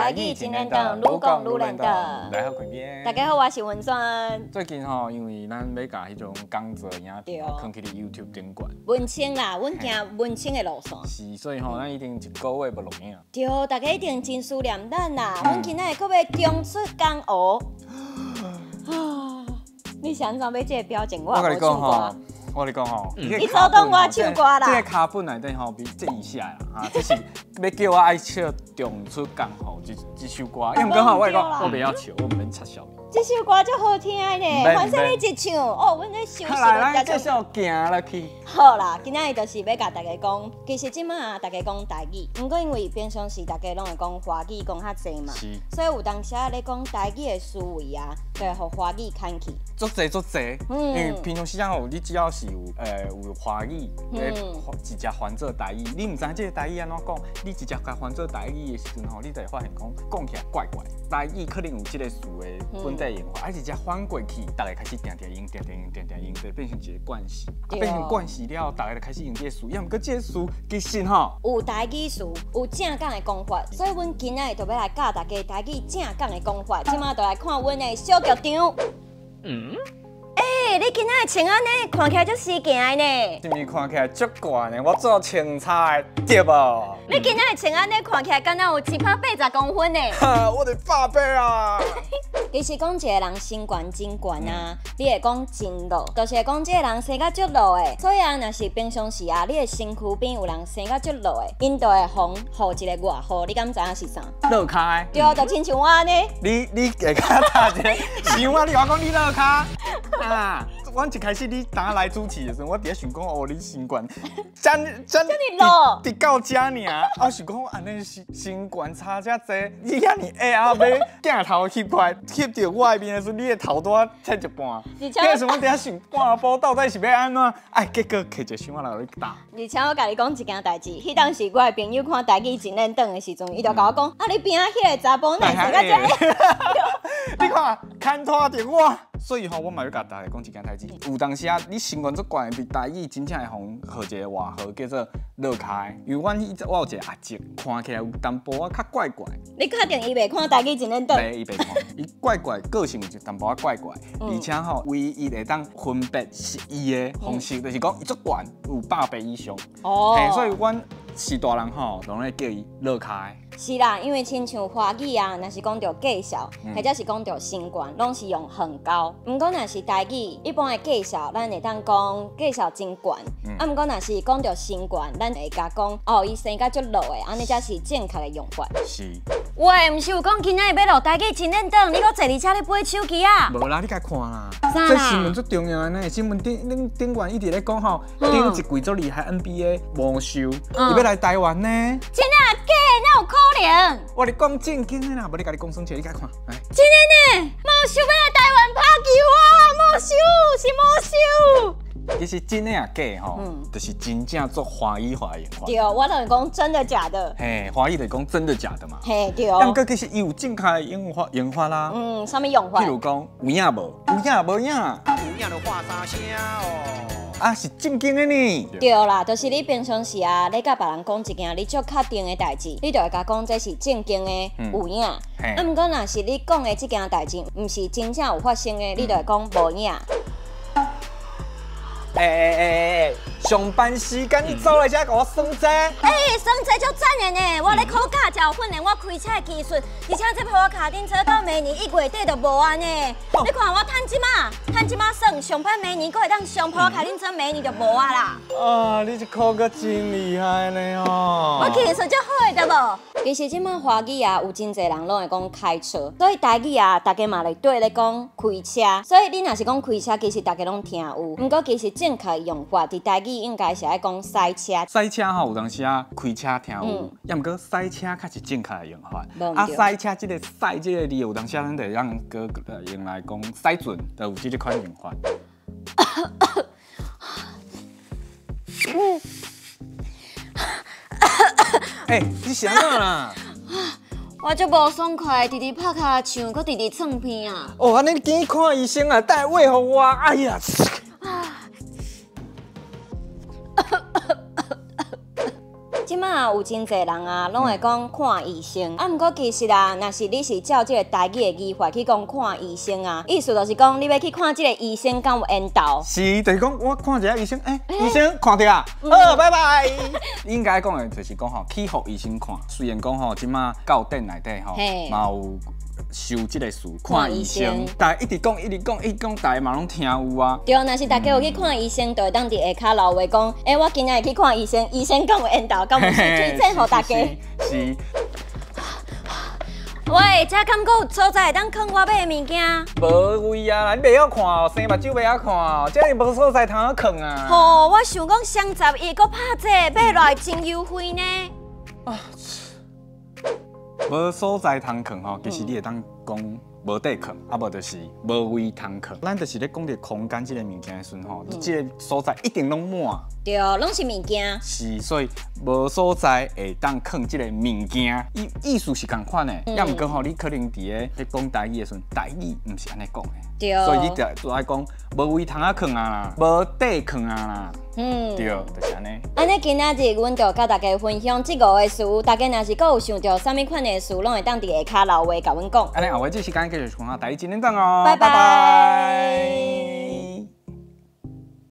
台語真輪轉，愈講愈輪轉。來好開邊。大家好，我是文萱。最近吼，因為咱欲共彼種講座影片囥去佇 YouTube 頂懸。文青啦，阮行文青的路線。是，所以吼，咱一定一個月無錄影。對，大家一定真思念咱啦。阮今仔日閣欲重出江湖。你是按怎欲這个表情？我我共你講吼，我共你講吼，你阻擋我唱歌啦。這个腳本內底吼，比這以下啦，哈，這是欲叫我愛唱《重出江湖》這首歌。因為剛好我講，我袂曉唱，我毋免插笑。這首歌足好聽的呢，反正你一唱，哦，阮咧休息。來，咱繼續行落去。好啦，今仔日就是欲共大家講，其實這擺啊，大家講台語，毋過因為平常時大家攏會講華語講較濟嘛，所以有當時啊咧講台語的思維啊，就會予華語牽去。足濟足濟，因為平常時陣吼，你只要是有華語，直接翻做台語，你毋知這个台語按怎講，你直接共翻做台語的時陣吼，你就會發現講講起來怪怪。台語可能有這个詞的本底用法，啊直接翻過去，逐家開始定定用，定定用，定定用，就變成一个慣勢。變成慣勢了後，逐家就開始用這个詞。抑毋過這个詞其實吼，有台語詞，有正港的講法，所以阮今仔日就欲來教大家台語正港的講法。這擺就來看阮的小劇場。嗯。欸，你今仔日穿按呢，看起來足時行的呢？是毋是看起來足懸的？我做清炒的，對無？你今仔日穿按呢，看起來敢若有780公分呢？哈，我的爸爸啊！其實講一个人身懸真懸啊，你會講真老，就是會講這个人生甲足老的。所以啊，若是平常時啊，你的身軀邊有人生甲足老的，𪜶就會予予一个外號，你敢知影是啥？落跤。對啊，就親像我按呢。你下跤踏一个，像我，你共我講你落跤啊？阮一開始你當來主持的時陣，我佇咧想講哦，你身懸，真真老，佇到遮爾，我想講按呢身懸差遮濟，你遐爾矮啊，欲鏡頭翕過來，翕著我的面的時陣，你的頭拄仔切一半。而且彼個時陣我佇遐想半晡到底是欲按怎？哎，結果摕一個箱仔來予你打。而且我共你講一件代誌，彼當時我的朋友看台語真輪轉的時陣，伊就共我講：啊，你邊仔彼個查埔哪會生甲遮矮？你看，牽拖著我。所以吼，我嘛欲共大家講一件代誌。有當時啊，你身懸足懸的，佇台語真正會予號一個外號叫做落跤。因為阮彼我有一個阿叔，看起來有淡薄仔較怪怪。你確定伊袂看台語真輪轉？袂，伊袂看。伊怪怪，個性有一淡薄仔怪怪，而且吼，唯一會當分別是伊的方式，就是講伊足懸，有100倍以上。哦。嘿，所以阮序大人吼，攏咧叫伊落跤。是啦，因為親像華語啊，若是講著介紹，或者是講著身懸，攏是用很高。毋過若是台語，一般的介紹，咱會當講介紹真懸。啊，毋過若是講著身懸，咱會共講哦，伊生甲足老的，按呢才是正確的用法。是。喂，毋是有講今仔日欲錄台語真輪轉，你閣坐佇遮咧掰手機啊？無啦，你共看啦。啥啦？這新聞足重要的呢，新聞頂頂頂懸一直咧講吼，頂一季足厲害 NBA 魔獸，伊欲來台灣呢。真的啊假的？哪有可能？我咧講正經的啦，無你共你講耍笑，你共看。來。真的呢，魔獸欲來台灣拍球啊！魔獸是魔獸。其實真的抑假的吼，就是真正足華語化的用法。對，我就是講真的假的。嘿，華語就是講真的假的嘛。嘿，對。毋過其實伊有正確的用法用法啦。嗯，啥物用法？譬如講有影無？有影無影？有影就喊三聲哦。啊，是正經的呢。對啦，就是你平常時啊，咧共別人講一件你足確定的代誌，你就會共講這是正經的有影。啊，毋過若是你講的這件代誌，毋是真正有發生的，你就會講無影。欸欸欸欸，上班時間你走來遮共我耍這？欸，耍這足讚的呢！我咧考駕照訓練我開車的技術，而且這跑我跤頂車到明年1月底就無啊呢。你看我趁這馬，趁這馬耍，上班明年閣會當上跑跤頂車，明年就無啊啦。啊，你這考閣真厲害呢哦！我技術足好的對無？其實這馬華語啊，有真濟人攏會講開車，所以台語啊，大家嘛會對咧講開車。所以你若是講開車，其實大家攏聽有。毋過其實正確用法，佇台語應該是愛講駛車。駛車吼，有當時啊，開車聽有，抑毋過駛車較是正確的用法。啊，無毋對。駛車這个駛這个字，有當時啊，咱就會當閣用來講駛船，就有這个款用法。欸，你是按怎啦？我足無爽快，直直拍尻唱，閣直直嗆鼻啊！哦，按呢你緊去看醫生啊，等下藥予我。哎呀！這這馬有真濟人啊，攏會講看醫生。啊，毋過其實啊，若是你是照這個台語的語法去講看醫生啊，意思就是講你欲去看這個醫生敢有緣投？是，就是講我看一下醫生，欸，醫生看著啊，好，拜拜。應該講的就是講吼，去予醫生看。雖然講吼，這馬教典內底吼，嘛有收這個詞看醫生，但一直講，一直講，一直講，大家嘛攏聽有啊。對，若是大家有去看醫生，就會當佇下跤留話講，欸，我今仔日去看醫生，醫生敢有緣投，敢有推薦予大家。是。喂，這敢閣有所在會當囥我買的物件？無位啊，你袂曉看哦，生目睭袂曉看哦，這裡無所在通好囥啊。吼，我想講雙十一閣拍折，買落來真優惠呢。啊，無所在通囥吼，其實你會當講無地囥，啊無就是無位通囥。咱就是咧講著空間這个物件的時陣吼，這個所在一定攏滿。對，攏是物件。是，所以無所在會當囥這个物件，意思是仝款的。抑毋過吼，你可能佇咧講台語的時陣，台語毋是按呢講的。所以你就愛講無位通仔囥啊啦，無地囥啊啦。對，就是按呢。按呢今仔日阮就佮大家分享這五个詞，大家若是閣有想著啥物款的詞，攏會當佇下跤留話共阮講。按呢後尾這時間繼續講下台語真認真哦。拜拜。